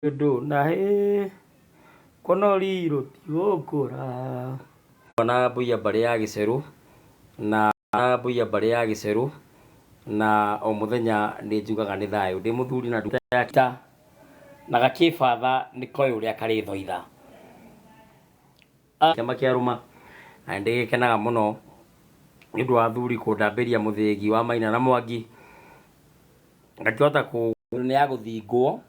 Ũndũ na hĩ kuona riro ti gũkũra. Na mbui ya mbarĩ ya gĩcerũ na mbui ya mbarĩ ya gĩcerũ na o mũthenya nĩ njugaga nĩ thayũ ndĩ mũthuri na ndungata ya ta na gakĩbatha nĩ koĩ ũrĩa karĩthoitha. Kĩama kĩa Rũma na nĩ ndĩgĩkenaga mũno nĩ ũndũ wa athuri kũndambĩria mũthĩgi wa Maina na Mwangi ngakĩhota kũ nĩ ya gũthingwo.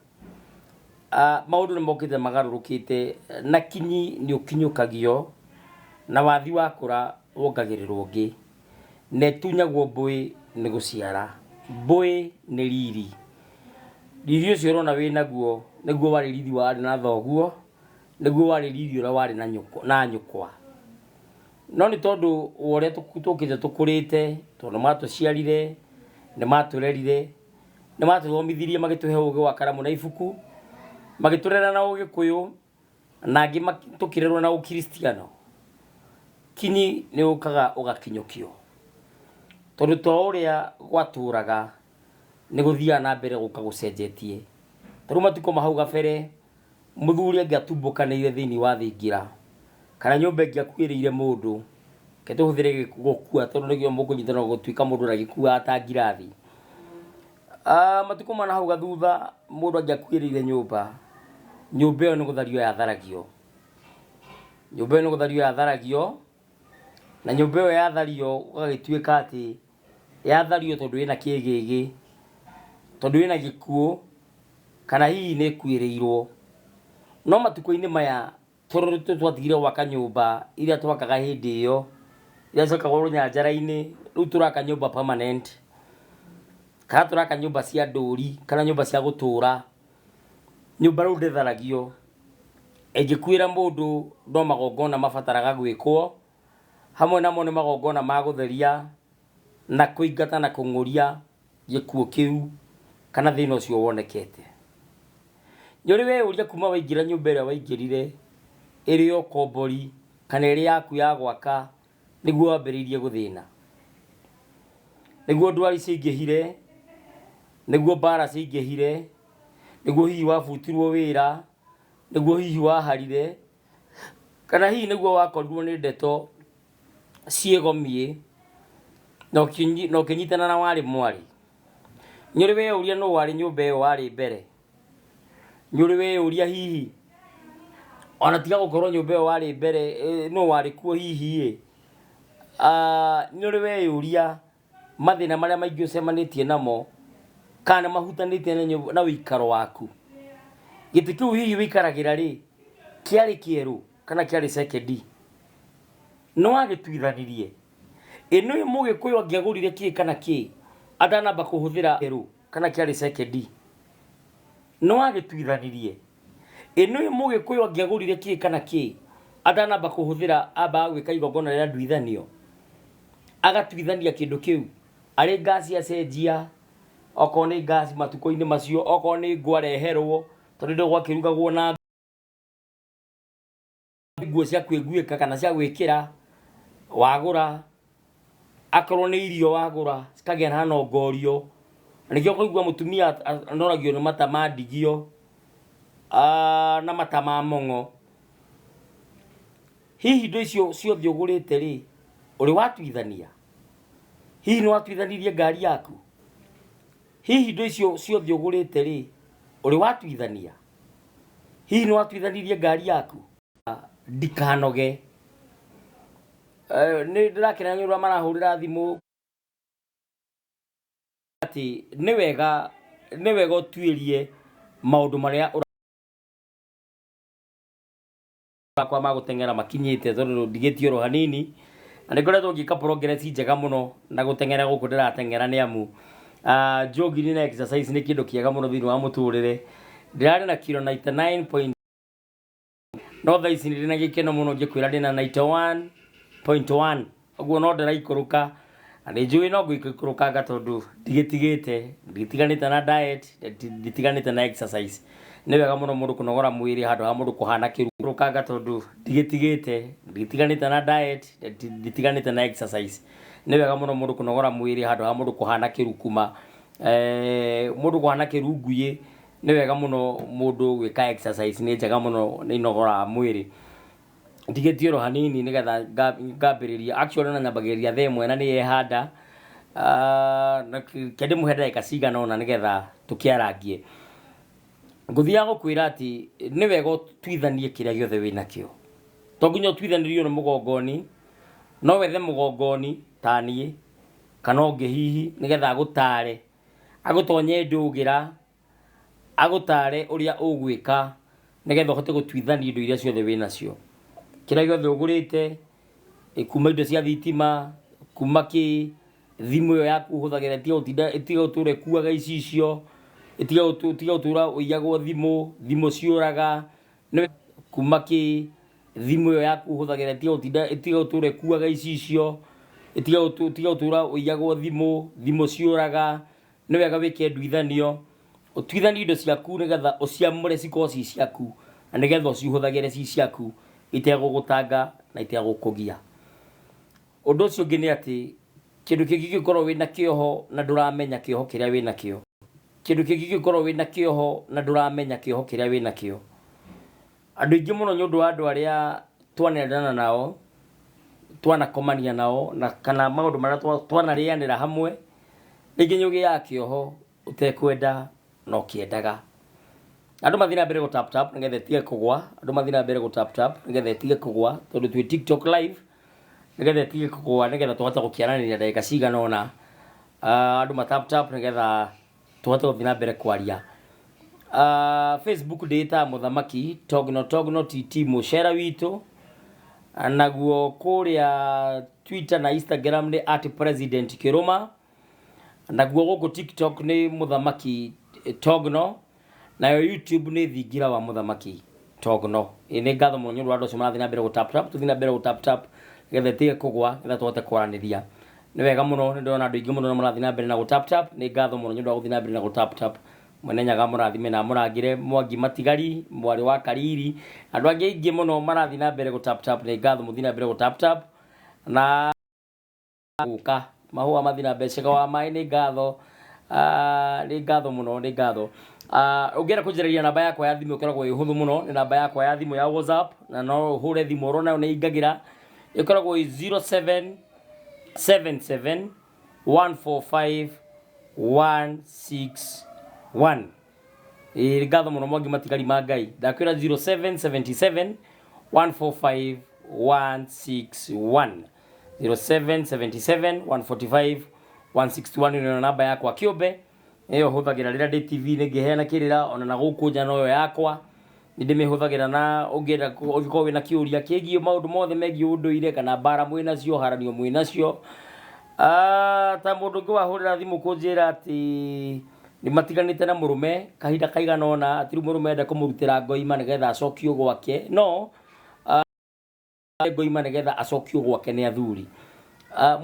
Maũndũ nĩ mokĩte magarũrũkĩte na kinyi nĩ ũkinyũkagio na wathi wakũra wongagĩrĩrwo ũngĩ na ĩtunyagwo mbũĩ nĩ gũciara. Mbũĩ nĩ riri. Riri ũcio ũrona wĩnaguo nĩguo warĩ riri warĩ na thoguo, nĩguo warĩ riri ũrĩa warĩ na nyũkwa, na nyũkwa. No nĩ tondũ wa ũrĩa tũkĩte tũkũrĩte, tondũ nĩ matũciarire, nĩ matũrerire, nĩ matũthomithirie magĩtũhe ũgĩ wa karamu na ibuku, magĩtũrera na ũgĩkũyũ, na angĩ tũkĩrerwo na ũkristiano. Kinyi nĩ ũkaga ũgakinyũkio. Tondũ to ũrĩa gwatũraga nĩ gũthiaga na mbere gũka gũcenjetie. Ta rĩu matukũ ma hau gabere, Mũthuri angĩatumbũkanĩire thĩinĩ wa thingira, kana nyũmba ĩngĩakuĩrĩire mũndũ, reke tũhũthĩre gũkua tondũ nĩkĩo mũkũnyitana gũtuĩka mũndũ ndagĩkuaga ta ngirathi. Matukũ ma nahau gathutha mũndũ angĩakuĩrĩire nyũmba, nyũmba ĩyo nĩ gũthario yatharagio. Nyũmba ĩyo nĩ gũthario yatharagio, na nyũmba ĩyo yathario gũgagĩtuĩka atĩ yathario tondũ ĩna kĩgĩgĩ, tondũ ĩna gĩkuũ, kana hihi nĩ ĩkuĩrĩirwo. No matukũ-inĩ maya tondũ nĩ twatigire gwaka nyũmba iria twakaga hĩndĩ ĩyo, iria ciakagwo rũnyanjara-inĩ, rĩu tũraka nyũmba permanent, kana tũraka nyũmba cia ndũri kana nyũmba cia gũtũra. Nyũmba rĩu ndĩtharagio, ĩngĩkuĩra mũndũ no magongona mabataraga gwĩkwo, hamwe namo nĩ magongona ma gũtheria na kũingata na kũng'ũria gĩkuũ kĩu kana thĩna ũcio wonekete. Nĩ ũrĩ weyũria kuma waingĩra nyũmba ĩrĩa waingĩrire ĩrĩ ya ũkombori kana ĩrĩ yaku ya gwaka nĩguo wambĩrĩirie gũthĩna? Nĩguo ndwari ciaingĩhire, nĩguo mbara ciaingĩhire, nĩguo hihi wabutirwo wĩra, nĩguo hihi waharire, kana hihi nĩguo wakorirwo nĩ ndeto ciĩgomiĩ na ũkĩnyitana na warĩ mwarĩ. Nĩ ũrĩ weyũria nũ warĩ nyũmba ĩyo warĩ mbere? Nĩ ũrĩ weyũria hihi ona tiga gũkorwo nyũmba ĩyo warĩ mbere nũ warĩ kuo hihi ĩ? Nĩ ũrĩ weyũria mathĩna marĩa maingĩ ũcemanĩtie namo kana nĩ mahutanĩtie na ũikaro waku? Gĩtĩ kĩu hihi ũikaragĩra rĩ, kĩarĩ kĩerũ kana kĩarĩ cekendi? Nĩ wagĩtuithanirie? Ĩ nĩ mũgĩkũyũ angĩagũrire kĩ kana kĩ atanamba kũhũthĩra kĩerũ kana kĩarĩ cekendi? Nĩ wagĩtuithanirie? Ĩ nĩ mũgĩkũyũ angĩagũrire kĩ kana kĩ atanamba kũhũthĩra ambaga gwĩka igongona rĩa nduithanio? Agatuithania kĩndũ kĩu arĩ ngasi acenjia, okorwo nĩ ngasi matukũ-inĩ macio, okorwo nĩ ngũ areherwo, tondũ hĩndĩ ĩyo gwakĩrugagwo na nguo cia kwĩguĩka kana cia gwĩkĩra wagũra, akorwo nĩ irio wagũra cikagĩa na nongorio. Na nĩkĩo ũkũigua mũtumia anoragio nĩ mata ma ndigio na mata ma mong'o. Hihi indo icio ciothe ũgũrĩte rĩ, ũrĩ watuithania? Hihi nĩ watuithanirie ngari yaku? Hihi indo icio ciothe ũgũrĩte rĩ, ũrĩ watuithania? Hihi nĩ watuithanirie ngari yaku? Ndikanoge. Nĩ ndĩrakena nĩ ũrĩa marahũrĩra thimũ atĩ nĩ wega, nĩ wega ũtuĩrie maũndũ marĩa makwa ma gũteng'era makinyĩte tondũ ndigĩtie oro hanini na nĩ ngoretwo ngĩka progress njega mũno na gũteng'era gũkũ ndĩrateng'era nĩ amu jogging na exercise nĩ kĩndũ kĩega mũno thĩinĩ wa mũtũrĩre. Ndĩrarĩ na kiro 99 point no thaa ici ndĩ na gĩkeno mũno ngĩkwĩra ndĩna 91.1 ũguo no ndĩraikũrũka na nĩ njũĩ no ngũikũrũkanga tondũ ndigĩtigĩte, nditiganĩte na diet, nditiganĩte na exercise. Nĩ wega mũno mũndũ kũnogora mwĩrĩ handũ ha mũndũ kũhana kĩrũkanga tondũ ndigĩtigĩte, nditiganĩte na diet, nditiganĩte na exercise. Nĩ wega mũno mũndũ kũnogora mwĩrĩ handũ ha mũndũ kũhana kĩrukuma, mũndũ kũhana kĩrunguĩ. Nĩ wega mũno mũndũ gwĩka exercise, nĩ njega mũno, nĩ inogoraga mwĩrĩ. Ndigĩtie oro hanini nĩgetha ngambĩrĩria, actually ona nyambagĩrĩria thaa ĩmwe na nĩ yehanda. Reke ndĩmũhe ndagĩka cigana ũna nĩgetha tũkĩarangie. Ngũthiaga gũkwĩra atĩ nĩ wega ũtuithanie kĩrĩa gĩothe wĩnakĩo. To nginya ũtuithanĩrio nĩ mũgongoni, no wethe mũgongoni ta niĩ kana ũngĩ hihi nĩgetha agũtare, agũtonye ndũgĩra, agũtare ũrĩa ũgwĩka nĩgetha ũhote gũtuithania indo iria ciothe wĩnacio. Kĩrĩa gĩothe ũgũrĩte, kuma indo cia thitima, kuma kĩ, thimũ ĩyo yaku ũhũthagĩra ĩtige gũtinda ĩtige gũtũra ĩkuaga icicio, ĩtige gũtũra ũiyagwo thimũ, thimũ ciũraga, kuma kĩ, thimũ ĩyo yaku ũhũthagĩra ĩtige gũtinda ĩtige gũtũra ĩkuaga icicio, ĩtige gũtũra ũiyagwo thimũ, thimũ ciũraga. Nĩ wega wĩke nduithanio, ũtuithanie indo ciaku nĩgetha ũciamũre cikorwo ci ciaku, na nĩgetha ũcihũthagĩre ci ciaku itegũgũtanga na itegũkũgia. Ũndũ ũcio ũngĩ nĩ atĩ, kĩndũ kĩngĩ kĩngĩkorwo wĩna kĩoho na ndũramenya kĩoho kĩrĩa wĩna kĩo, kĩndũ kĩngĩ kĩngĩkorwo wĩna kĩoho na ndũramenya kĩoho kĩrĩa wĩna kĩo. Andũ aingĩ mũno nĩ ũndũ wa andũ arĩa twanendana nao, twanakomania nao, na kana maũndũ marĩa twanarĩanĩra hamwe, rĩngĩ nĩ ũgĩaga kĩoho ũtekwenda na ũkĩendaga. Andũ mathiĩ na mbere gũ tap tap nĩgetha ĩtige kũgwa, andũ mathiĩ na mbere gũ tap tap nĩgetha ĩtige kũgwa tondũ twĩ TikTok live, nĩgetha ĩtige kũgwa nĩgetha tũhote gũkĩaranĩria ndagĩka cigana ũna. Andũ ma tap tap nĩgetha tũhote gũthiĩ na mbere kwaria. Facebook ndĩĩtaga mũthamaki Togno Togno TT mũcera witũ, naguo kũrĩa Twitter na Instagram nĩ at president Kĩrũma, naguo gũkũ TikTok nĩ mũthamaki Togno, nayo YouTube nĩ thingira wa mũthamaki Togno. Ĩ nĩ ngatho mũno nĩ ũndũ wa andũ acio marathiĩ na mbere gũ tap tap, tũthiĩ na mbere gũ tap tap nĩgetha ĩtige kũgwa nĩgetha tũhote kwaranĩria. Nĩ wega mũno, nĩ ndĩrona andũ aingĩ mũno nĩ marathiĩ na mbere na gũ tap tap, nĩ ngatho mũno nĩ ũndũ wa gũthiĩ na mbere na gũ tap tap. Mwene Nyaga amũrathime na amũrangĩre, Mwangi Matigari, mwarĩ wa Kariri, andũ angĩ aingĩ mũno marathiĩ na mbere gũ tap tap, nĩ ngatho mũthiĩ na mbere gũ tap tap na gũka mahũa mathiĩ na mbere. Cega wa maĩ nĩ ngatho, nĩ ngatho mũno, nĩ ngatho. Ũngĩenda kũnjarĩria namba yakwa ya thimũ ĩkoragwo ĩ hũthũ mũno, nĩ namba yakwa ya thimũ ya WhatsApp, na no ũhũre thimũ oro nayo nĩ ĩingagĩra, ĩkoragwo ĩ 0777 145 161. Ĩĩ ngatho mũno Mwangi matigari ma Ngai. Ndakwĩra 0777 145 161. 0777 145 161 nĩyo namba yakwa kĩũmbe nĩyo hũthagĩra rĩrĩa ndĩ TV-inĩ ngĩheana kĩrĩra ona na gũkũ nja noyo yakwa nĩ ndĩmĩhũthagĩra na ũngĩenda ũngĩkorwo wĩna kĩũria kĩgiĩ maũndũ mothe megiĩ ũndũire kana mbara mwĩ nacio haranio mwĩ nacio. Ta mũndũ ũngĩ wahũrĩra thimũ kũnjĩra atĩ nĩ matiganĩte na mũrũme kahinda kaigana ũna atĩ rĩu mũrũme enda kũmũrutĩra ngoima nĩgetha acokio gwake no ngoima nĩgetha acokio gwake nĩ athuri.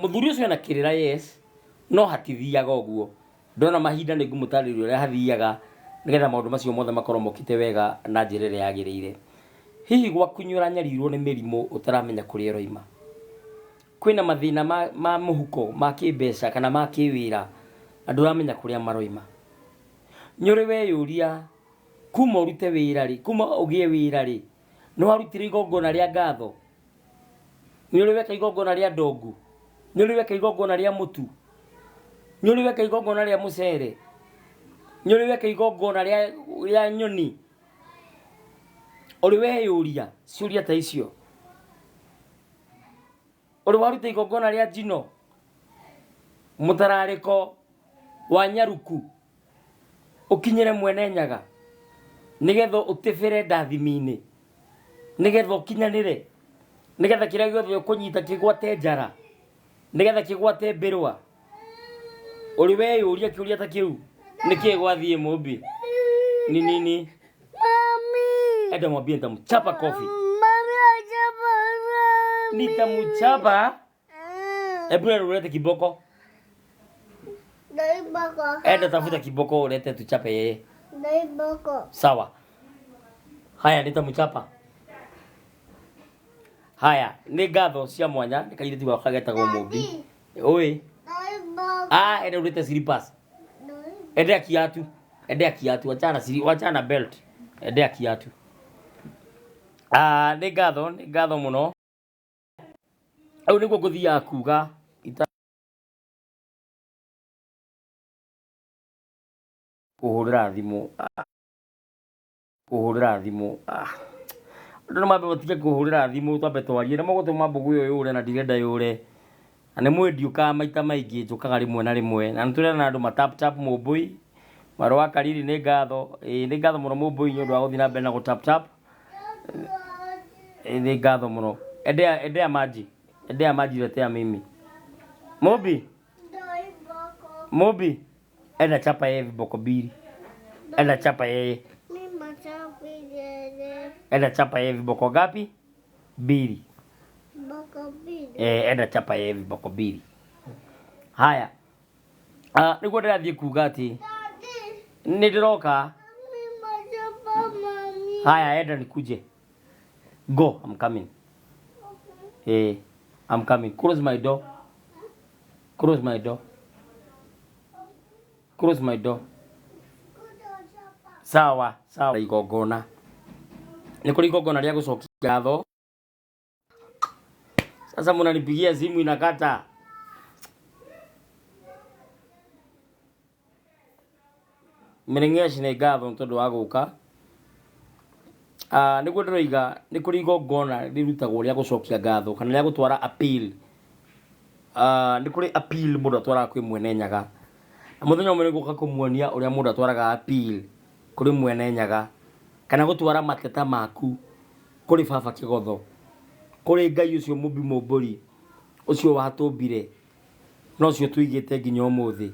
Mũthuri ũcio ena kĩrĩra yes, no hatithiaga ũguo. Ndona mahinda nĩ ngũmũtarĩria ũrĩa hathiaga nĩgetha maũndũ macio mothe makorwo mokĩte wega na njĩra ĩrĩa yagĩrĩire. Hihi gwaku nĩ ũranyarirwo nĩ mĩrimũ ũtaramenya kũrĩa ĩroima? Kwĩna mathĩna ma, ma mũhuko ma kĩmbeca kana ma kĩwĩra na ndũramenya kũrĩa maroima? Nĩ ũrĩ weyũria kuma ũrute wĩra rĩ, kuma ũgĩe wĩra rĩ, Nĩ warutire igongona rĩa ngatho? Nĩ ũrĩ weka igongona rĩa ndongu? Nĩ ũrĩ weka igongona rĩa mũtu? Nĩ ũrĩ weka igongona rĩa mũcere? Nĩ ũrĩ weka igongona rĩa, rĩa nyoni? Ũrĩ weyũria ciũria ta icio? Ũrĩ waruta igongona rĩa njino? Mũtararĩko wa nyaruku? Ũkinyĩre mwene Nyaga nĩgetha ũtĩbĩre ndathimi-inĩ, nĩgetha ũkinyanĩre, nĩgetha kĩrĩa gĩothe ũkũnyita kĩgwate njara, nĩgetha kĩgwate mbĩrwa. Ũrĩ weyũria kĩũria ta kĩu? Nĩkĩĩ gwathiĩ Mũmbi? Ni nini? Mami. Enda mwambie nitamchapa kofi. Mami achapa mami. Nitamchapa. Hebu enda ulete kiboko. Ndaiboko. Enda tafuta kiboko ulete tuchape yeye. Ndaiboko. Sawa. Haya nitamchapa. Haya, nĩ ngatho cia mwanya nĩ kairĩtu gakwa getagwo Mũmbi. Oi. Ndaiboko. Ah, enda ulete slippers. Enda kiatu. Endea kiatu, wachana siri, wachana belt. Endea kiatu. Ah, nĩ ngatho, nĩ ngatho mũno. Rĩu nĩguo ngũthiaga kuga ita kũhũrĩra thimũ. Kũhũrĩra thimũ. Ah. Andũ nĩ mambe matige kũhũrĩra thimũ twambe twarie. Nĩ mũgũtũma mbũgũ ĩyo yũre na ndirenda yũre. Na nĩ mũĩ ndiũkaga maita maingĩ, njũkaga rĩmwe na rĩmwe. Na nĩ tũrerana andũ ma tap tap Mũmbũi. Mwarĩ wa Kariri nĩ ngatho. Ĩĩ nĩ ngatho mũno Mũmbũi nĩ ũndũ wa gũthiĩ na mbere na gũ tap tap. Ĩĩ nĩ ngatho mũno. Endea, endea maji. Endea maji letea mimi. Mũmbi. Mũmbi. Enda chapa yeye viboko mbili. Enda chapa yeye. Enda chapa yeye viboko ngapi? Mbili. Eh, enda chapa yeye viboko mbili. Haya. Ah, nĩguo ndĩrathiĩ kuga atĩ nĩ ndĩroka. Haya, enda nikuje. Go, I'm coming. Eh, I'm coming. Close my door. Close my door. Close my door. Sawa, sawa. Igongona. Nĩ kũrĩ igongona rĩa gũcokia ngatho. Sasa mnanipigia simu inakata. Mĩrĩng'eci nĩ ngatho nĩ tondũ wa gũka. Ah, nĩguo ndĩroiga nĩ kũrĩ igongona rĩrutagwo rĩa gũcokia ngatho kana rĩa gũtwara appeal. Ah, nĩ kũrĩ appeal mũndũ atwaraga kwĩ mwene Nyaga. Na mũthenya ũmwe nĩngũka kũmuonia ũrĩa mũndũ atwaraga appeal kũrĩ mwene Nyaga kana gũtwara mateta maku kũrĩ baba Kĩgotho, kũrĩ Ngai ũcio mũmbi mũmbũri, ũcio watũmbire na ũcio tũigĩte nginya ũmũthĩ.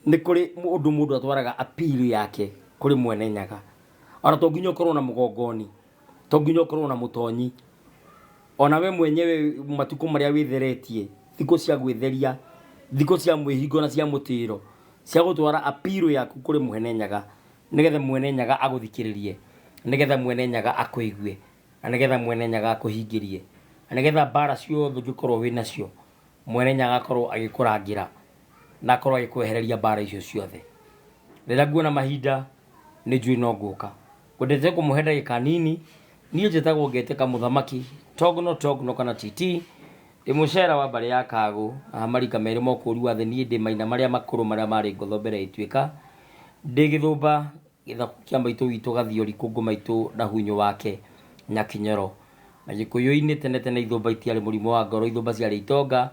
Nĩ kũrĩ ũndũ mũndũ atwaraga appeal yake kũrĩ mwene Nyaga. Ona to nginya ũkorwo na mũgongoni, to nginya ũkorwo na mũtonyi. Ona we mwenyewe matukũ marĩa wĩtheretie, thikũ cia gwĩtheria, thikũ cia mwĩhingo na cia mũtĩro, cia gũtwara appeal yaku kũrĩ mwene Nyaga, nĩgetha mwene Nyaga agũthikĩrĩrie, nĩgetha mwene Nyaga akũigue, na nĩgetha mwene Nyaga akũhingĩrie, na nĩgetha mbara ciothe ũngĩkorwo wĩnacio, Mwene Nyaga akorwo agĩkũrangĩra na akorwo agĩkwehereria mbara icio ciothe. Rĩrĩa nguona mahinda nĩ njũĩ no ngũka. Ngwendete kũmũhe ndagĩka nini, niĩ njĩtagwo Ngetĩka Mũthamaki, Togno Togno kana TT, ndĩ mũcera wa mbarĩ ya Kagũ, na marika merĩ ma ũkũũri wa thĩ, niĩ ndĩ maina marĩa makũrũ marĩa marĩ ngotho mbere ya ituĩka, ndĩ gĩthũmba gĩthaku kĩa maitũ witũ Gathiori Kũngũ maitũ na hunyũ wake Nyakinyoro. Na Gĩkũyũ-inĩ tene tene ithũmba itiarĩ mũrimũ wa ngoro, ithũmba ciarĩ itonga,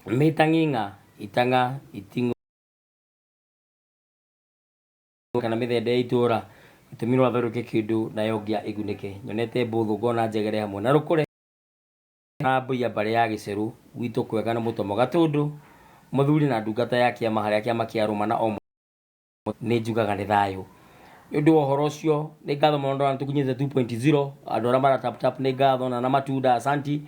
mĩtang'ing'a, itang'a, iting'o kana mĩthende ya itũra. Gĩtũmi no atherũke kĩndũ nayo ngĩa ĩgunĩke. Nyonete mbũthũ ngona njegere hamwe na rũkũre na mbũi ya mbarĩ ya gĩcerũ gwitũ kwega nĩ mũtomo gatũndũ mũthuri na ndungata ya kĩama harĩa kĩama kĩarũma na o nĩ njugaga nĩ thayũ. Nĩ ũndũ wa ũhoro ũcio nĩ ngatho mũno ndona tũkinyĩte 2.0 andũ arĩa mara tap tap nĩ ngatho na na matunda asanti.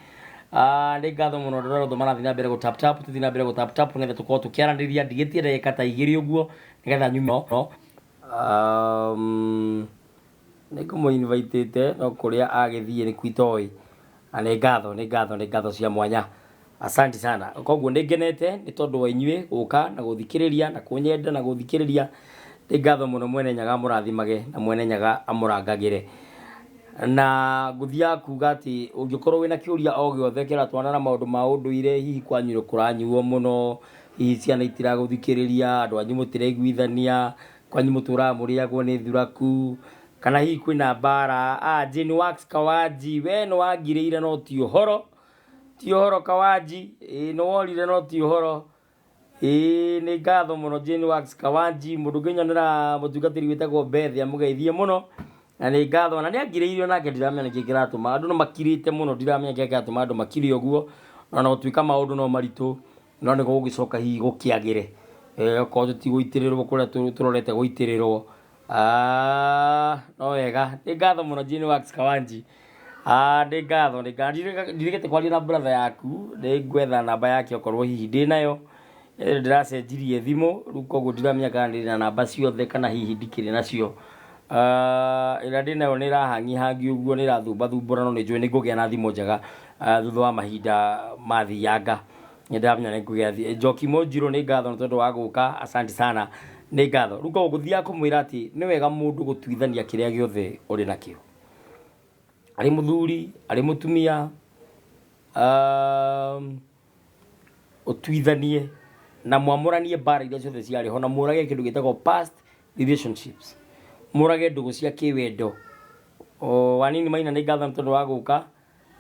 Ah, nĩ ngatho mũno andũ arĩa othe marathiĩ na mbere gũ tap tap tũthiĩ na mbere gũ tap tap nĩgetha tũkorwo tũkĩaranĩria ndigĩtie ndagĩka ta igĩrĩ ũguo nĩgetha nyume no nĩ ngũmũ invite no kũrĩa agĩthiĩ nĩ kwitoĩ. Na nĩ ngatho, nĩ ngatho, nĩ ngatho cia mwanya. Asanti sana. Koguo nĩ ngenete nĩ tondũ wa inyuĩ gũka na gũthikĩrĩria na kũnyenda na gũthikĩrĩria. Nĩ ngatho mũno Mwene Nyaga amũrathimage na Mwene Nyaga amũrangagĩre. Na ngũthiaga kuga atĩ ũngĩkorwo wĩna kĩũria o gĩothe kĩratwarana na maũndũ ma ũndũire, hihi kwanyu nĩ kũranyuo mũno, hihi ciana itiragũthikĩrĩria, andũ anyu mũtiraiguithania, kwanyu mũtũraga mũrĩagwo nĩ thuraku, Kana hihi kwĩna mbara? Ah, Jane Wax Kawanji, we nĩ wangirĩire no ti ũhoro. Ti ũhoro Kawanji, ĩĩ nĩ worire no ti ũhoro. Ĩĩ nĩ ngatho mũno Jane Wax Kawanji, mũndũ ũngĩnyonera mũtungatĩri wĩtagwo Beth amũgeithie mũno. Na nĩ ngatho, na nĩ angirĩire onake ndiramenya nĩkĩ kĩratũma. Andũ nĩ makirĩte mũno ndiramenya kĩrĩa kĩratũma andũ makire ũguo. Ona gũtuĩka maũndũ no maritũ, no nĩ gũgũgĩcoka hihi gũkĩagĩre. Okorwo tũtigũitĩrĩrwo kũrĩa tũrorete gũitĩrĩrwo. Ah, no wega. Nĩ ngatho mũno Jane Wax Kawanji. Ah, nĩ ngatho, nĩ ngatho. Ndirĩgĩte kwaria na brother yaku, nĩ ngwetha namba yake okorwo hihi ndĩ nayo. Ndĩracenjirie thimũ, rĩu koguo ndiramenya kana ndĩ na namba ciothe kana hihi ndikĩrĩ nacio. Ah, ĩrĩa ndĩ nayo nĩ ĩrahangi hangi ũguo, nĩ ĩrathumbathumbũra no nĩ njũĩ nĩ ngũgĩa na thimũ njega thutha wa mahinda mathianga. Nĩ ndĩramenya nĩ ngũgĩa Njoki Mũnjirũ nĩ ngatho nĩ tondũ wa gũka, asante sana. Nĩ ngatho. Rĩu koguo ngũthiaga kũmwĩra atĩ nĩ wega mũndũ gũtuithania kĩrĩa gĩothe ũrĩ nakĩo. Arĩ mũthuri, arĩ mũtumia, ũtuithanie na mwamũranie mbara iria ciothe ciarĩ ho na mũrage kĩndũ gĩtagwo past relationships. Mũrage ndũgũ cia kĩwendo. O Wanini Maina nĩ ngatho nĩ tondũ wa gũka.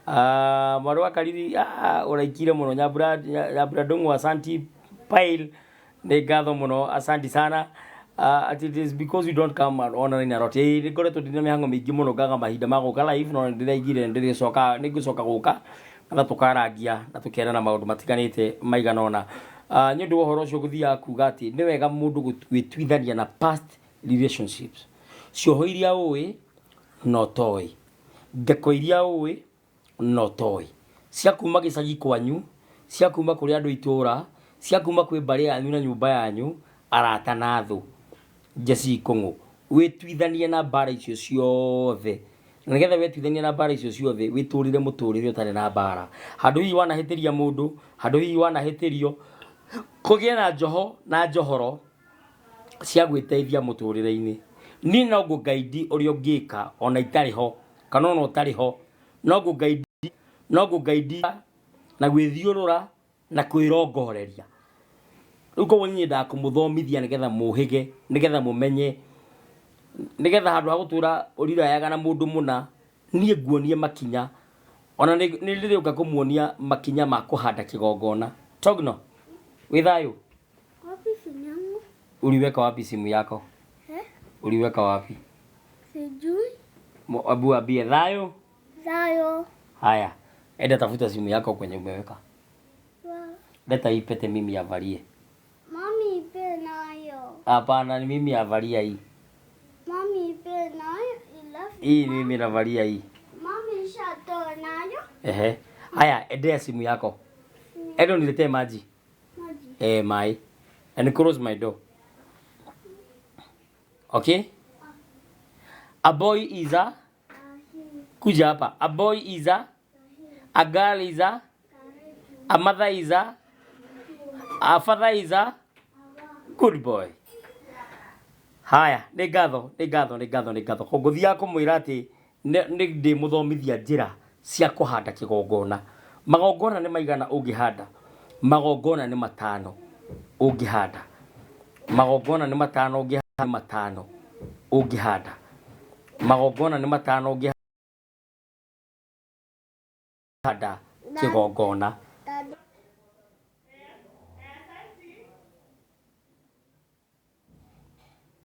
Ah, mwarĩ wa Kariri, ah, ũraikire mũno. Nyambura, Nyambura Ndung'u, asanti pile. Nĩ ngatho mũno, asanti sana. At it is because you don't come online a lot. Ĩĩ nĩ ngoretwo ndĩ na mĩhang'o mĩingĩ mũno ngaga mahinda ma gũka live no nĩ ndĩraigire nĩ ndĩrĩcoka nĩ ngũcoka gũka na tũkarangia na tũkerana maũndũ matiganĩte maigana ũna. Nĩ ũndũ wa ũhoro ũcio ngũthiaga kuga atĩ nĩ wega mũndũ gwĩtuithania na past relationships. Cioho iria ũĩ na ũtoĩ. Ngeko iria ũĩ na ũtoĩ. Cia kuma gĩcagi kwanyu, cia kuma kũrĩ andũ a itũũra, cia kuma kwĩ mbarĩ yanyu na nyũmba yanyu, arata na thũ. Jesse Kũng'ũ. Wĩtuithanie na mbara icio ciothe. Na nĩgetha wetuithania na mbara icio ciothe, wĩtũrĩre mũtũrĩre ũtarĩ na mbara. Handũ hihi wanahĩtĩria mũndũ, handũ hihi wanahĩtĩrio, kũgĩe na njoho na njohoro cia gwĩteithia mũtũrĩre-inĩ. Niĩ no ngũ guide ũrĩa ũngĩka ona itarĩ ho, kana ona ũtarĩ ho. No ngũ guide, no ngũ guide na gwĩthiũrũra na kwĩrongoreria. Rĩu koguo niĩ nyendaga kũmũthomithia nĩgetha mũhĩge, nĩgetha mũmenye, nĩgetha handũ ha gũtũra ũrirayaga na mũndũ mũna, niĩ nguonie makinya. Ona nĩ ndĩrĩũka kũmuonia makinya ma kũhanda kĩgongona. Togno, wĩ thayũ? Wapi simu yangu? Uliweka wapi simu yako? Eh? Uliweka wapi? Sijui. Abu ambie thayo. Thayo. Haya, enda tafuta simu yako kwenye umeweka. Leta hii pete mimi avalie. Mami ipe nayo. Hapana, ni mimi avalia hii. Mami ipe nayo ila Hii mimi navalia hii. Mami shatoa nayo. Ehe. Haya, endea simu yako. Enda uniletee maji. Maji. Eh, mai. And close my door. Okay? A boy is a kuja hapa. A boy is a girl is a mother is a father is a good boy. Haya, nĩ ngatho, nĩ ngatho, nĩ ngatho, nĩ ngatho. Koguo ngũthiaga kũmwĩra atĩ nĩ ndĩmũthomithia njĩra cia kũhanda kĩgongona. Magongona nĩ maigana ũngĩhanda? Magongona nĩ matano ũngĩhanda. Magongona nĩ matano ũngĩhanda matano ũngĩhanda. Magongona nĩ matano ũngĩhanda kĩgongona.